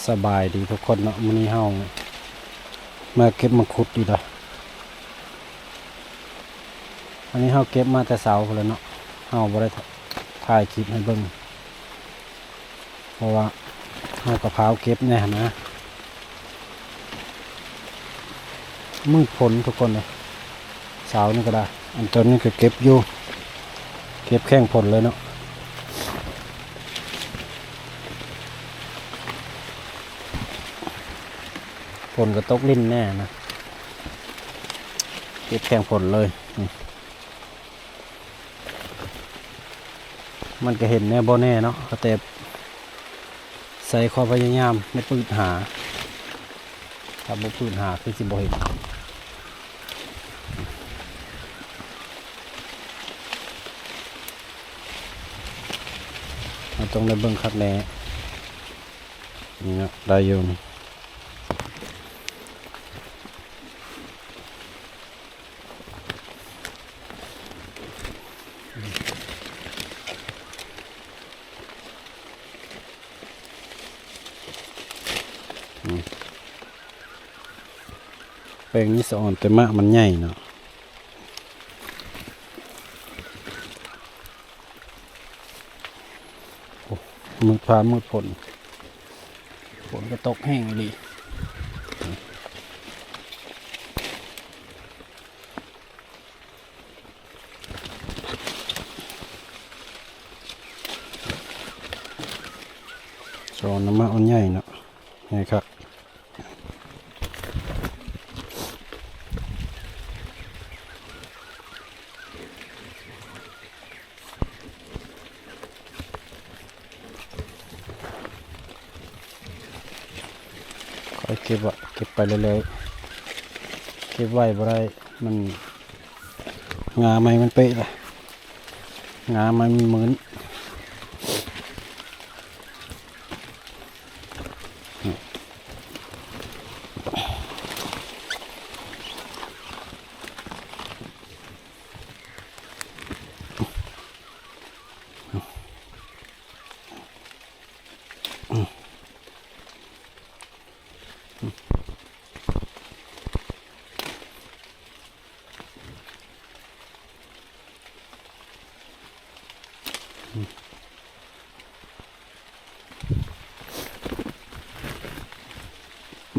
ສະບາຍດີທຸກຄົນເນາະ, ມື້ນີ້ເຮົາມາເກັບມັງຄຸດອີກລະ. ອັນນີ້ເຮົາເກັບມາແຕ່ເຊົ້າພຸ້ນແຫຼະເນາະ, ເຮົາບໍ່ໄດ້ຖ່າຍຄລິບໃຫ້ເບິ່ງ ເພາະວ່າເຮົາກໍພາວເກັບແດ່ຫັ້ນນະ. ມືດຝົນທຸກຄົນເລີຍ ເຊົ້ານີ້ກໍໄດ້. ອັນຕົ້ນນີ້ກໍເກັບຢູ່ ເກັບແຂ້ງຝົນເລີຍເນາະ. ຝົນກໍຕົກລິນແດ່ນະ, ເກັບແຂ້ງຝົນເລີຍ. ມັນກໍເຫັນແດ່ບໍ່ແນ່ເນາະ, ກໍແຕ່ໃຊ້ຄວາມພະຍາຍາມໃນປືດຫາ, ຖ້າບໍ່ປືດຫາຄືຊິບໍ່ເຫັນ. ເຮົາຕ້ອງໄດ້ເບິ່ງຄັກແນ່. ນີ້ເນາະ ໄດ້ຢູ່ນີ້. ອືມ ແປງນີ້ສະອອນ ແຕ່ໝາກມັນໃຫຍ່ເນາະ. ໂອ້ ມືດຟ້າມືດຝົນ, ຝົນກໍຕົກແຮງອີ່ຫຼີ. ສອນນຳມາອັນໃຫຍ່ເນາະ, ໃຫຍ່ຄັກ. ຄ່ອຍເກັບໄວ້ ເກັບໄປເລື້ອຍໆ, ເກັບໄວ້ບໍ່ໄດ້ ມັນ ງາໃໝ່ມັນເປະລະ ງາໃໝ່ມັນໝືນ.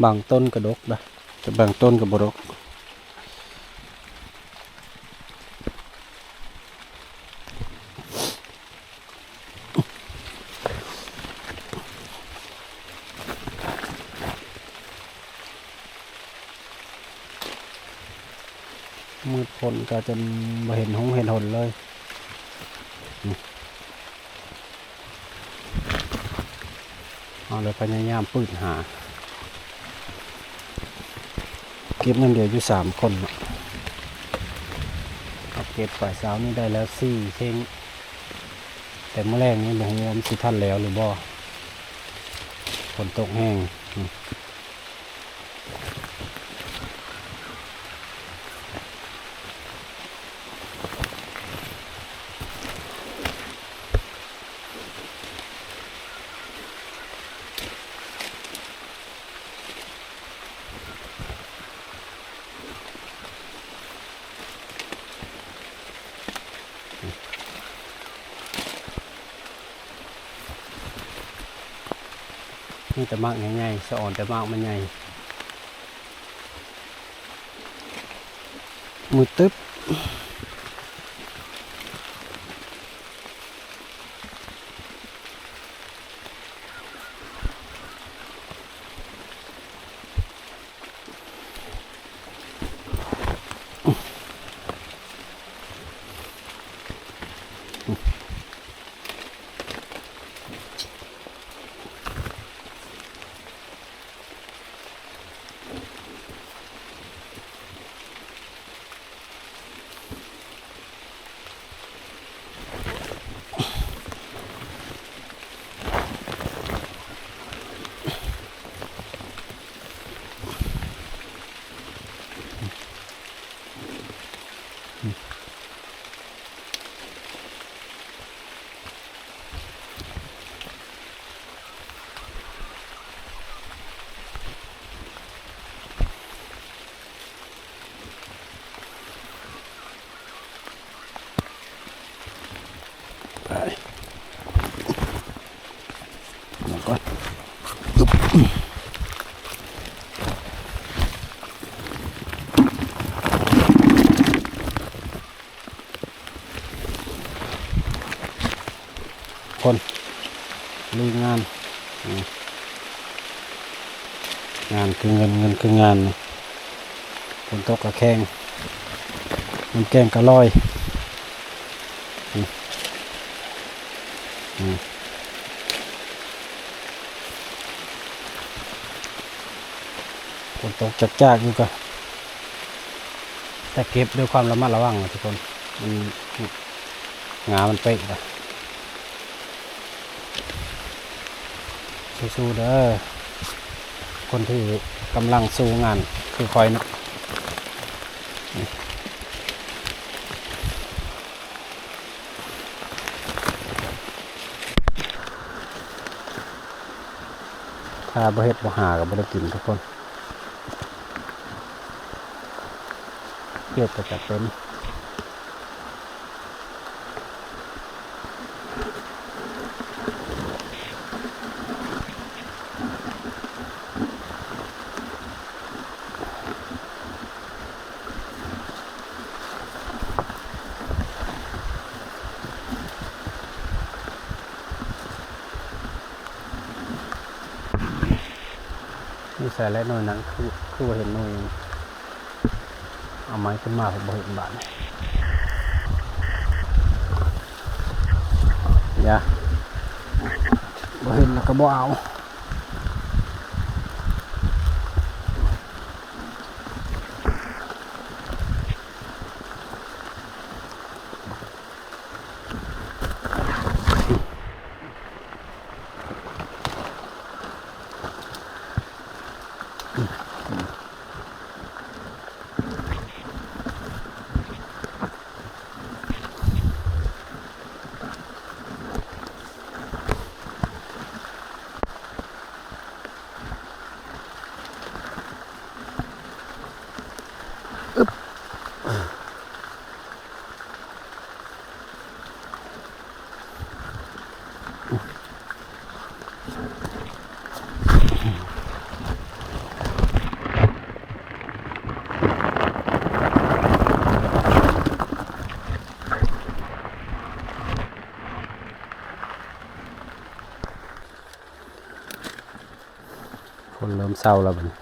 ບາງຕົ້ນກໍດົກນະ ແຕ່ບາງຕົ້ນກໍບໍ່ດົກ. ມືດຝົນກໍຈົນບໍ່ເຫັນຫົງເຫັນຫົນເລີຍ. ເຮົາເລີຍພະຍາຍາມປືດຫາ ເກັບນັ້ນເຫຼືອຢູ່ສາມຄົນເນາະ. ເຮົາເກັບໄປເຊົ້ານີ້ໄດ້ແລ້ວສີ່ເຄັ່ງ, ແຕ່ມື້ແລງນີ້ບໍ່ຮູ້ວ່າມັນຊິທັນແລ້ວຫຼືບໍ່, ຝົນຕົກແຮງ. ມີແຕ່ໝາກໃຫຍ່ໆ ສະອອນແຕ່ໝາກມັນໃຫຍ່. ມືດຕຶບ. ອື ຄົນລຸຍງານ ອືມ ງານຄືເງິນ ເງິນຄືງານ ຝົນຕົກກະແຂງ ນ້ຳແກງກະລອຍ ອືມ ອືມ ຝົນຕົກຈາກໆຢູ່ກະ ແຕ່ເກັບດ້ວຍຄວາມລະມັດລະວັງນະທຸກຄົນ ມັນ ງາມັນເປະນະ. ສູ້ໆເດີ ຄົນທີ່ກຳລັງສູ້ງານຄືຂ້ອຍເນາະ. ຖ້າບໍ່ເຮັດບໍ່ຫາກໍບໍ່ໄດ້ກິນທຸກຄົນ ເຮັດກໍຈະເປັນ. ຢູ່ໃສແລະໜ່ວຍນັ້ນ ຄື ຄືບໍ່ເຫັນໜ່ວຍ ເອົາໄມ້ຂຶ້ນມາ ເພິ່ນບໍ່ເຫັນບາດນີ້ ຢ່າ ບໍ່ເຫັນແລ້ວກໍບໍ່ເອົາ. ຝົນເລີ່ມເຊົາແລ້ວບັດນີ້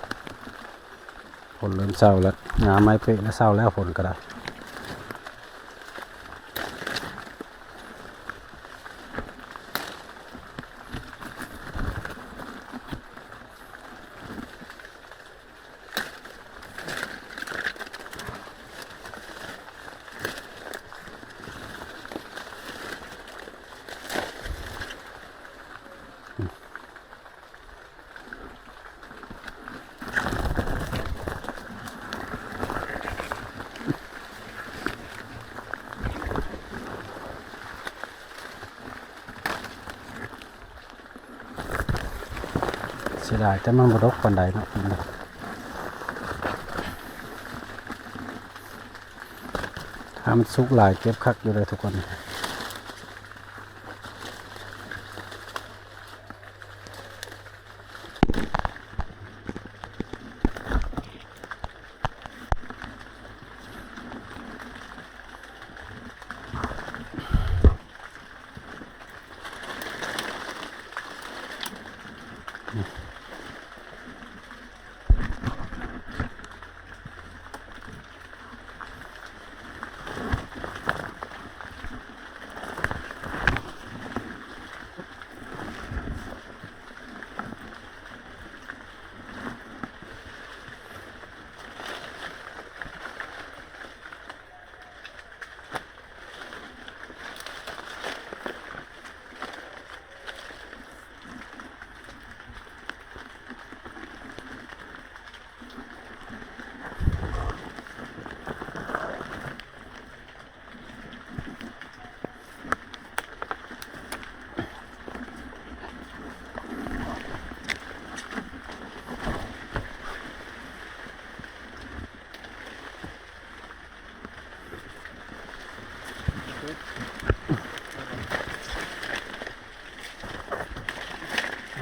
ຝົນເລີ່ມເຊົາແລ້ວ ງາໄມ້ເປະແລ້ວ ເຊົາແລ້ວ ຝົນກໍໄດ້. ເສຍດາຍ ແຕ່ມັນບໍ່ດົກປານໃດເນາະ ປີນີ້ ຖ້າມັນສຸກຫຼາຍເກັບຄັກຢູ່ເດີທຸກຄົນ. ເ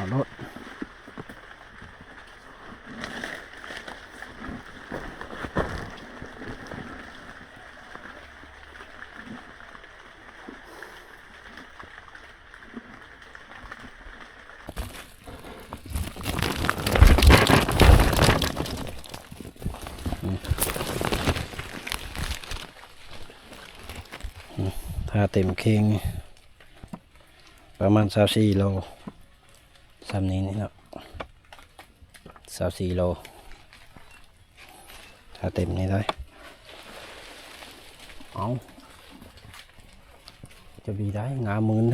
ໂລດ. ຖ້າເຕັມເຄງປະມານຊາວສີ່ໂລ ສ່ຳນີ້ນີ້ເນາະ ຊາວສີ່ໂລ ຖ້າເຕັມນີ້ໄດ້. ເອົາ ຈະບີໄດ້ງາມໝື່ນ.